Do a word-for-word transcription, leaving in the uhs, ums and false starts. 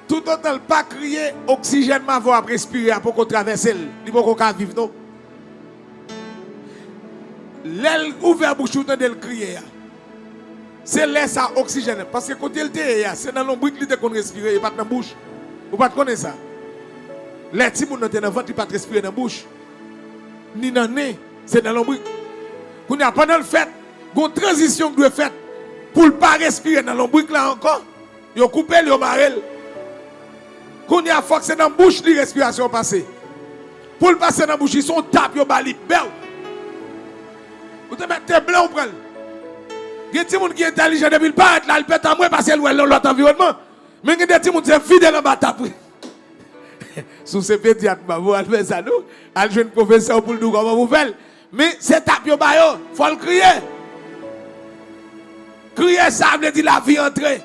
Toutotan l pa kriye, oksijèn m avè w ap respire a poko travèse l. Li poko ka viv non. Lè l ouvè bouch ou tande l kriye a, se lè sa oksijèn nan. Paske kote l te ye a, se nan lonbrik li te konn respire, e pa t nan bouch. Ou pa t konnen sa? Lè timoun nan te nan vant, li pa t respire nan bouch, ni nan nen, se nan lonbrik. Kounye a, pandan l fèt, gon tranzisyon k dwe fèt pou l pa respire nan lonbrik la ankò. Yo koupe l, yo mare l. Kounye a, fòk se nan bouch li respirasyon an pase. Pou l pase nan bouch li, se yon tap yo ba li, bèw. Ou te mèt te blan, ou pran l. Gen timoun ki entèlijan, depi l parèt la, l pèt anmwe paske l wè l nan lòt anviwònman. Men gen de timoun, se vide l anba tap, wi. Si w se pedyat, bravo, al fè sa, non? Al jwenn pwofesè w pou l di w kòman pou fè l. Men se tap yo ba yo, fò l kriye. Kriye, sa vle di lavi antre.